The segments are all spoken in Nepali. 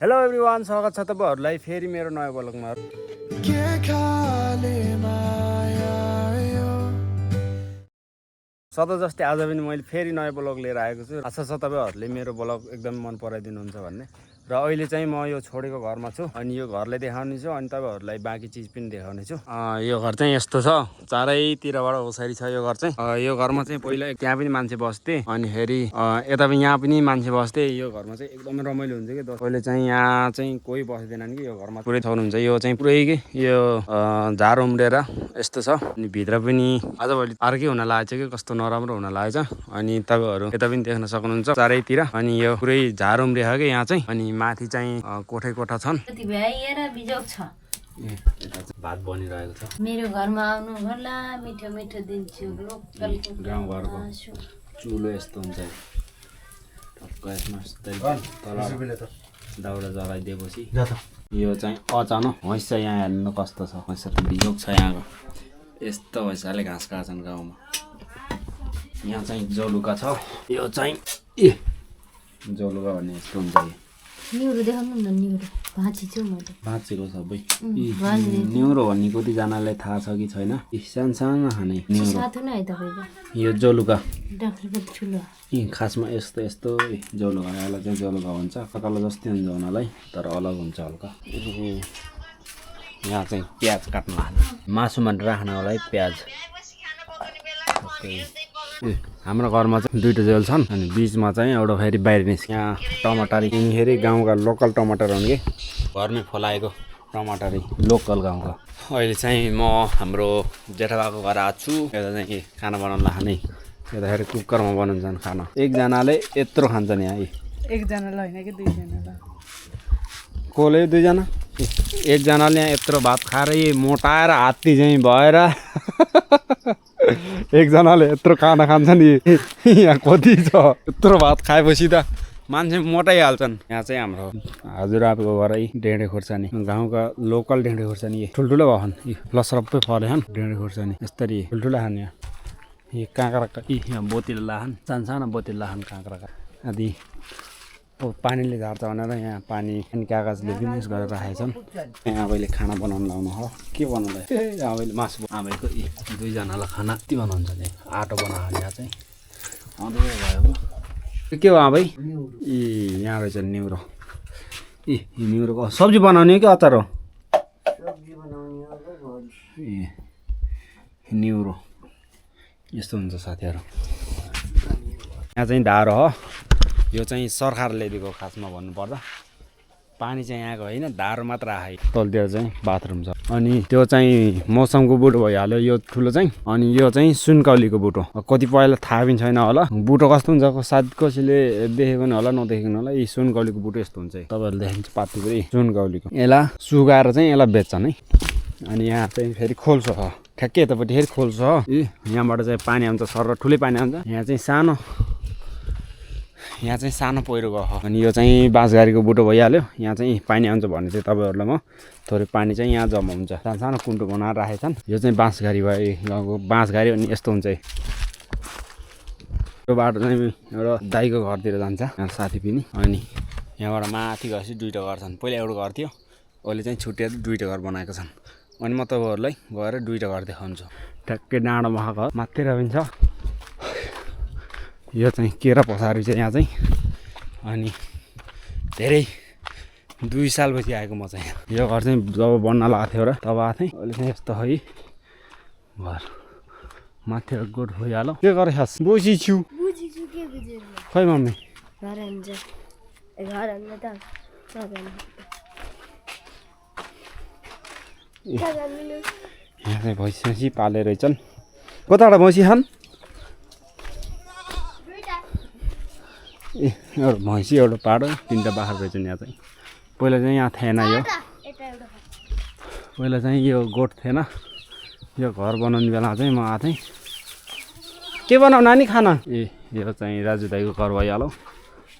हेलो एभ्रिवान, स्वागत छ तपाईहरुलाई फेरि मेरो नयाँ ब्लगमा। सधैँ जस्तै आज पनि मैले फेरि नयाँ ब्लग लिएर आएको छु। आशा छ तपाईहरुले मेरो ब्लग एकदम मन पराइदिनुहुन्छ भन्ने। र अहिले चाहिँ म यो छोडेको घरमा छु अनि यो घरलाई देखाउने छु अनि तपाईहरुलाई बाँकी चीज पनि देखाउने छु। यो घर चाहिँ यस्तो छ, चारैतिरबाट ओसारी छ यो घर चाहिँ। यो घरमा चाहिँ पहिला त्यहाँ पनि मान्छे बस्थे अनि फेरि यता पनि यहाँ पनि मान्छे बस्थे। यो घरमा चाहिँ एकदमै रमाइलो हुन्छ के। पहिले चाहिँ यहाँ चाहिँ कोही बस्दैनन् कि यो घरमा पुरै छाउनुहुन्छ। यो चाहिँ पुरै के यो झार उम्रेर यस्तो छ अनि भित्र पनि आजभोलि अर्कै हुन लागेछ कि कस्तो नराम्रो हुन लागेछ। अनि तपाईहरु यता पनि देख्न सक्नुहुन्छ चारैतिर। अनि यो पुरै झार उम्रे हो कि यहाँ चाहिँ। अनि माथि चाहिँ कोठै कोठा छन्। भात बनिरहेको छ। मेरो घरमा आउनु होला, मिठो मिठो दिन्छु। लोकल गाउँ घरको चुलो यस्तो हुन्छ। टक्क यसमा दाउरा जलाइदिएपछि यो चाहिँ अचानक भैँस छ। यहाँ हेर्नु कस्तो छ, भैँस बिजोग छ यहाँको। यस्तो भैँसले घाँस काट्छन् गाउँमा। यहाँ चाहिँ जलुका छ। यो चाहिँ जलुका भन्ने यस्तो हुन्छ। निउरो देखाउनु न, निउरो भाँचिछु मैले। भाँचेको सबै निउरो भन्ने कतिजनालाई थाहा छ कि छैन। सानो सानो खाने निउरो साथो नै है तपाईको। यो जलुका डाक्टरको ठुलो खासमा यस्तो यस्तो जलुका, यसलाई चाहिँ जलुका भन्छ। कतला जस्तै हुन्छ उनीहरूलाई, तर अलग हुन्छ हल्का। यहाँ चाहिँ प्याज काट्नु हाल्ने, मासुमा राख्नको लागि प्याज। हाम्रो घरमा चाहिँ दुईटा जेल छन् अनि बीचमा चाहिँ एउटा फेरि बाहिर निस्क। यहाँ टमाटर यिनीखेरि गाउँका लोकल टमाटर हुन् कि, घरमै फलाएको टमाटर लोकल गाउँका। अहिले चाहिँ म हाम्रो जेठाबाको घर आएको छु। यता चाहिँ खाना बनाउन लाग्ने। यताखेरि कुकरमा बनाउँछन् खाना। एकजनाले यत्रो खान्छन् यहाँ। एकजनालाई होइन कि दुईजनालाई। कसले दुईजना, एकजनाले यहाँ यत्रो भात खाएर मोटाएर हात्ती चाहिँ भएर एकजनाले यत्रो खाना खान्छन्। यहाँ कति छ, यत्रो भात खाएपछि त मान्छे मोटाइहाल्छन्। यहाँ चाहिँ हाम्रो हजुरआपको घरै ढेँडे खोर्सानी, गाउँका लोकल ढेँडे खोर्सानी ठुल्ठुलो भएछन्। लसरप्पै फलेछन् ढेँडे खोर्सानी यसरी ठुल्ठुलो खाने। यहाँ काँक्राका यहाँ बोतिल लाखन्, सानो सानो बोतिल लाखन् काँक्राका आदि। पानीले झार्छ भनेर यहाँ पानी अनि कागजले बिजनेस गरेर राखेका छन्। यहाँ अहिले खाना बनाउनु लाउनु हो। के बनाउँदा अहिले मासु आमाको दुईजनालाई खाना के बनाउँछ नि, आटो बनायो यहाँ चाहिँ भयो। के हो आबै? यहाँ रहेछ निउरो। निउरोको सब्जी बनाउने कि अचार हो? निउरो यस्तो हुन्छ साथीहरू। यहाँ चाहिँ धारो हो। यो चाहिँ सरकारले दिएको खासमा भन्नुपर्दा। पानी चाहिँ यहाँको होइन, धारो मात्र आए। तलतिर चाहिँ बाथरुम छ। अनि त्यो चाहिँ मौसमको बुटो भइहाल्यो यो ठुलो चाहिँ। अनि यो चाहिँ सुनकौलीको बुटो। कति पहिला थाहा पनि छैन होला बुटो कस्तो हुन्छ, सायद कसैले देखेको नि होला नदेखेको नि होला। यी सुनकौलीको बुटो यस्तो हुन्छ। तपाईँहरूले देख्नुहुन्छ पाती पुरै सुनकौलीको। यसलाई सुगाएर चाहिँ यसलाई बेच्छन् है। अनि यहाँ चाहिँ फेरि खोल्सो छ, ठ्याक्कै यतापट्टि फेरि खोल्सो छ। यहाँबाट चाहिँ पानी आउँछ, सर ठुलै पानी आउँछ। यहाँ चाहिँ सानो पहिरो गयो। अनि यो चाहिँ बाँसघारीको बुटो भइहाल्यो। यहाँ चाहिँ पानी आउँछ भने चाहिँ तपाईँहरूलाई म थोरै पानी चाहिँ यहाँ जम्मा हुन्छ। सानो सानो कुन्टो बनाएर राखेका छन्। यो चाहिँ बाँसघारी भयो, गाउँको बाँसघारी अनि यस्तो हुन्छ। यो बाटो चाहिँ एउटा दाइको घरतिर जान्छ, साथी पनि। अनि यहाँबाट माथि गएपछि दुईवटा घर छन्। पहिला एउटा घर थियो, अहिले चाहिँ छुट्टिएर दुईवटा घर बनाएको छन्। अनि म तपाईँहरूलाई गएर दुईवटा घर देखाउँछु। ठ्याक्कै डाँडोमा घर माथि पनि छ। यो चाहिँ केरा पसारी चाहिँ यहाँ चाहिँ। अनि धेरै 2 सालपछि आएको म चाहिँ। यो घर चाहिँ जब बन्न लागेको थियो र तब आएको थिएँ। अहिले चाहिँ यस्तो है घर। माथि गोठ भइहाल्यो। के गरे खास बोसी छु खै मम्मी यहाँ चाहिँ भैँसी पाले रहेछन्। कताबाट भैँसी खान्? एउटा भैँसी एउटा पाडो 3टा बाख्रा रहेछन् यहाँ चाहिँ। पहिला चाहिँ यहाँ थिएन यो, पहिला चाहिँ यो गोठ थिएन। यो घर बनाउने बेला चाहिँ म आएको थिएँ। के बनाऊ नानी खाना? यो चाहिँ राजु दाईको घर भइहाल्यो।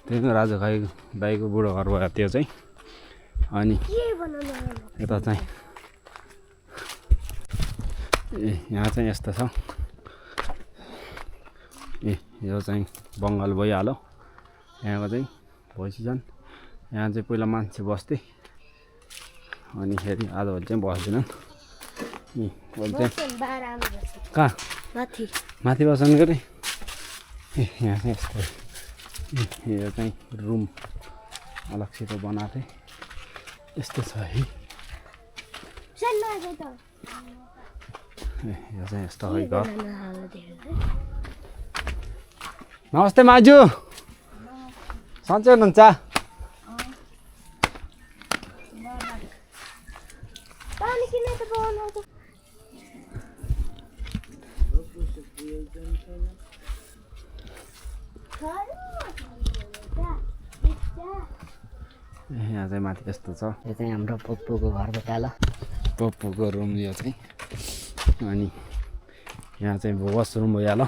त्यो राजु दाईको बुढो घर भयो त्यो चाहिँ। अनि यता चाहिँ यहाँ चाहिँ यस्तो छ। यो चाहिँ बङ्गाल भइहाल्यो। यहाँको चाहिँ भैँसी छन्। यहाँ चाहिँ पहिला मान्छे बस्थे अनि फेरि आजभोलि चाहिँ बस्दैनन् नि भोलि चाहिँ कहाँ माथि बस्छन् गरे ए यहाँ चाहिँ यस्तो यो चाहिँ रुम अलगसित बनाएको थिएँ यस्तो छ है ए यो चाहिँ यस्तो है घर नमस्ते माजु सन्चै हुनुहुन्छ यहाँ चाहिँ माथि यस्तो छ यो चाहिँ हाम्रो पप्पूको घरको तल पप्पूको रुम यो चाहिँ अनि यहाँ चाहिँ वासरुम भयो ल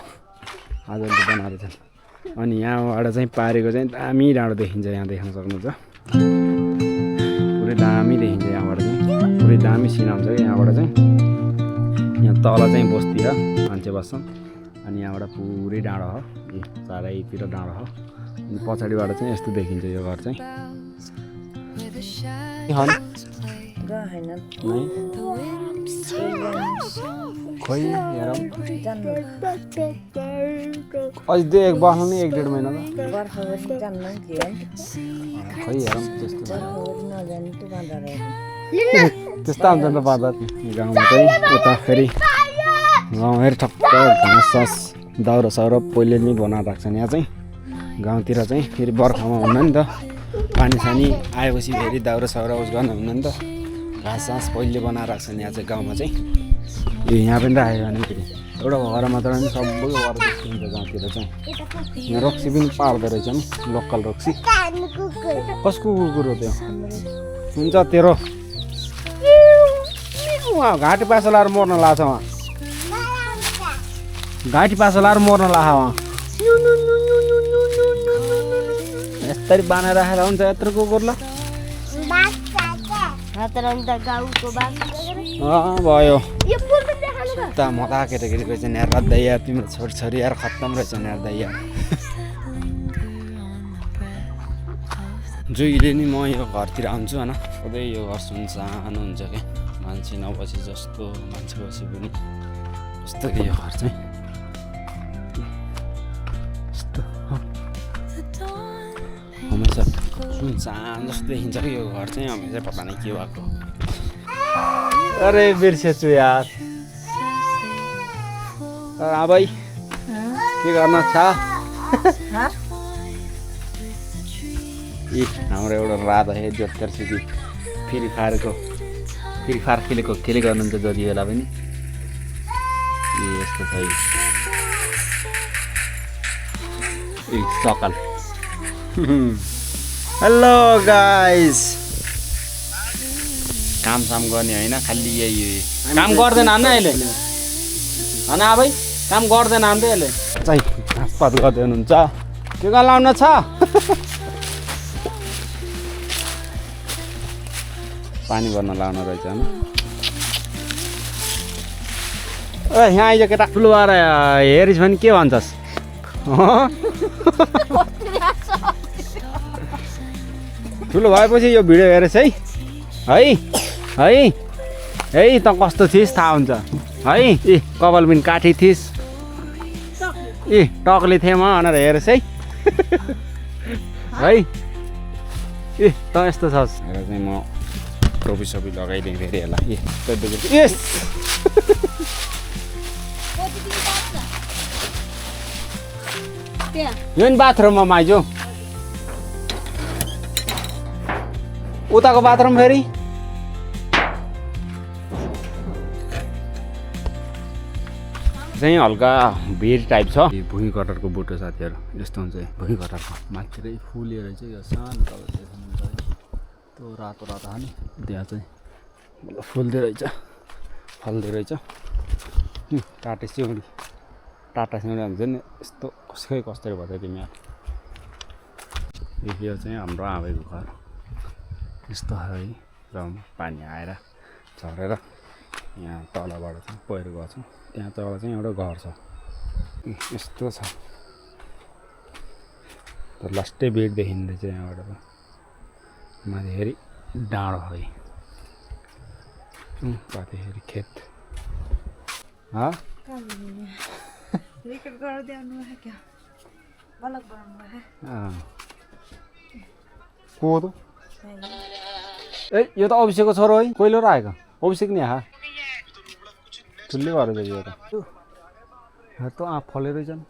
आजले बनाएर छ अनि यहाँबाट चाहिँ पारेको चाहिँ दामी डाँडो देखिन्छ यहाँ देख्न सक्नुहुन्छ पुरै दामी देखिन्छ यहाँबाट चाहिँ पुरै दामी सिन आउँछ कि यहाँबाट चाहिँ यहाँ तल चाहिँ बस्ती हो मान्छे बस्छन् अनि यहाँबाट पुरै डाँडो हो चारैतिर डाँडो हो अनि पछाडिबाट चाहिँ यस्तो देखिन्छ यो घर चाहिँ खोइ हेरौँ अझै बस्नु नि 1-1.5 महिना त खोइ हेरौँ त्यस्तो त्यस्तो हुन्छ नि त बादर गाउँमा चाहिँ यता फेरि गाउँ हेर ठक्क घाँस सास दाउरा साउरा पहिले नै बनाएर राख्छन् यहाँ चाहिँ गाउँतिर चाहिँ फेरि बर्खामा हुन्न नि त पानी सानी आएपछि फेरि दाउरा साउरा उस गर्न हुन्न नि त घाँस सास पहिले बनाएर राख्छन् यहाँ चाहिँ गाउँमा चाहिँ यो यहाँ पनि राखेको भने फेरि एउटा घर मात्र नि सबै घर देखिन्छ गाउँतिर चाहिँ यहाँ रक्सी पनि पाल्दो रहेछ नि लोकल रक्सी कसको कुकुर हो त्यो हुन्छ तेरो घाँटी पासो लाएर मर्न लाग्छ उहाँ घाँटी पासो लाएर मर्न लाग्छ उहाँ यस्तरी बाँधेर राखेर हुन्छ यत्रो कुकुरलाई भयो त म त केटाकेटी रहेछ नि यार रद्दै यार तिम्रो छोरी यार खत्तम रहेछ नि यार दाइ यार जहिले नि म यो घरतिर आउँछु होइन सधैँ यो घर सुनसान हुन्छ क्या मान्छे नबसे जस्तो मान्छे बसे पनि कस्तो यो घर चाहिँ यस्तो हमेसा सुनसान जस्तो देखिन्छ कि यो घर चाहिँ हमेसा पता नै के भएको अरे बिर्सेछु यार भाइ के गर्न छ हाम्रो एउटा राधा हे जोत्तरसित फ्री फायर खेले गर्नुहुन्छ जति बेला पनि यस्तो छ सकाल हेलो गाइस काम साम गर्ने होइन खालि यही काम गर्दैन होइन अहिले होइन भाइ काम गर्दैन अन्त यसले चाहिँ घाँसपात गर्दै हुनुहुन्छ के गर्न लाउन छ पानी भर्न लाउन रहेछ होइन ए यहाँ आइज केटा ठुलो भएर हेरिस् भने के भन्छस् ठुलो भएपछि यो भिडियो हेरेस् है त कस्तो थिइस् थाहा हुन्छ है ए कपाल पनि काठी थिइस् ए टक्ले थिएँ म भनेर हेरेस् है ए त यस्तो छस् हेर चाहिँ म टोपी सोपी लगाइदिएँ फेरि यसलाई यस यो नि बाथरुममा माइजो उताको बाथरुम फेरि चाहिँ हल्का भिड टाइप छ भुइँ कटरको बुटो साथीहरू यस्तो हुन्छ भुइँ कटरको माथितिरै फुलेर चाहिँ यो सानो कलर देख्नुहुन्छ है त्यो रातो रातो हाल्ने त्यहाँ चाहिँ फुल्दै रहेछ फल्दै रहेछ टाटा सिउँडी हुन्छ नि यस्तो कसरी भयो तिमी यो चाहिँ हाम्रो आमाको घर यस्तो है र पानी आएर झरेर यहाँ तलबाट चाहिँ पहिरो गएको छ त्यहाँ तल चाहिँ एउटा घर छ यस्तो छ तर लास्टै भिड देखिँदैछ यहाँबाट माथि डाँडो है माथि खेत रेकर्ड गरेर देखाउनु भयो क्या ब्लग बनाउनु भयो को हो त ए यो त अभिषेकको छोरो है कहिले र आएको अभिषेक नि आहा ठुलै भएर जायो यो त आँप फलेरै छन्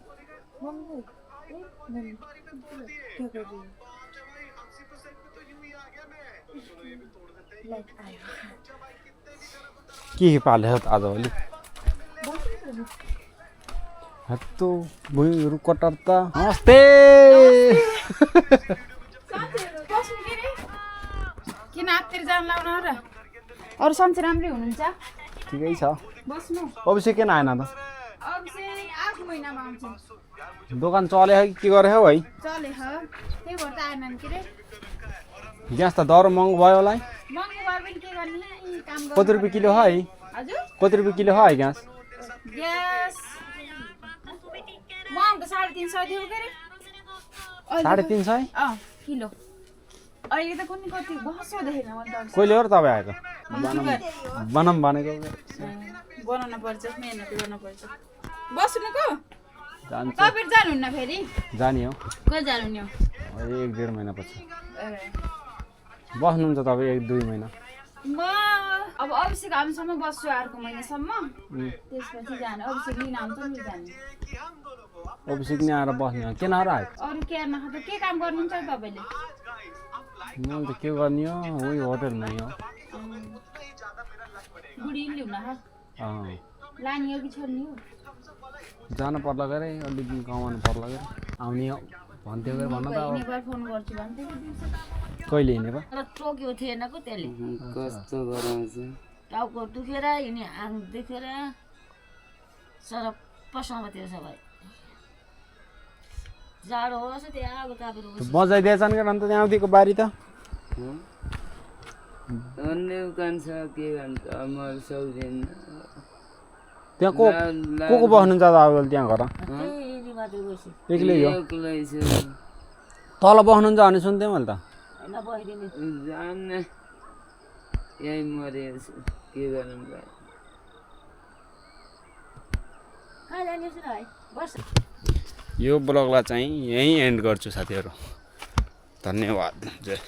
के पाल्यो त आजभोलि हत्तो भुइँहरू कटर त नमस्ते किन आत्तिर जान लाउनु र अरू सन्चै राम्रै हुनुहुन्छ ठिकै छ बस्नु अभिषेक किन आएन त अब चाहिँ 8 महिनामा आउँछ दोकान चले के गरे हौ है चले ह त्यही भएर त आएनन् के रे ग्यास त दर महँगो भयो होला है महँगो भए पनि के गर्ने काम गर्नु कति रुपियाँ किलो है हजुर कति रुपियाँ किलो है ग्यास ग्यास महँगो 350 दियो के रे 350 किलो अहिले त कुनै कति बसो देखेन मैले त कहिले हो र तपाईँ आएको बनाऊँ भनेको बनाउन पर्छ मेहनत गर्न पर्छ बस्नुको जान्छ तपाईहरु जानुहुन्न फेरि जाने हो कहिले जानुहुने हो 1-1.5 महिना पछि बस्नुहुन्छ तपाईँ 1-2 महिना म अब अभिषेक आउँसम्म बस्छु अर्को महिनासम्म त्यसपछि जाने अभिषेक लिन आउँछ नि जाने अभिषेक नि आएर बस्ने किन आएर आएको अरू के नखा त के काम गर्नुहुन्छ तपाईले मैले त के गर्ने हो उही होटलमै हो बुढी ल्याउन ह अँ लानी हो कि छोड्ने हो जान पर्ला गरे अलिक कमाउनु पर्ला गरे आउने हो भन्थ्यो गरे भन्न त अब हिँडेर फोन गर्छु भन्थे कहिले हिँडेको टोक्यो थिएन को त्यसले कस्तो गराउँछ टाउको दुखेर हिँड्ने आङ देखेर सरप्पसँग थियो सबै जाडो होस् त्यहाँ आगो तापेर होस् बजाइदिएछन् के अन्त त्यहाँदेखिको बारी त अन्य उकान छ के भन्छ मर सक्दैन त्यहाँ को बस्नुहुन्छ त अब त्यहाँ घर त्यही मात्रै बस्यो एक्लै हो एक्लै छु तल बस्नुहुन्छ भने सुन्थेँ मैले त होइन बसिदिने जान्न यही मरेको छु के गर्नु भयो कहाँ जाने छ है बस यो ब्लगलाई चाहिँ यहीँ एन्ड गर्छु साथीहरू धन्यवाद जय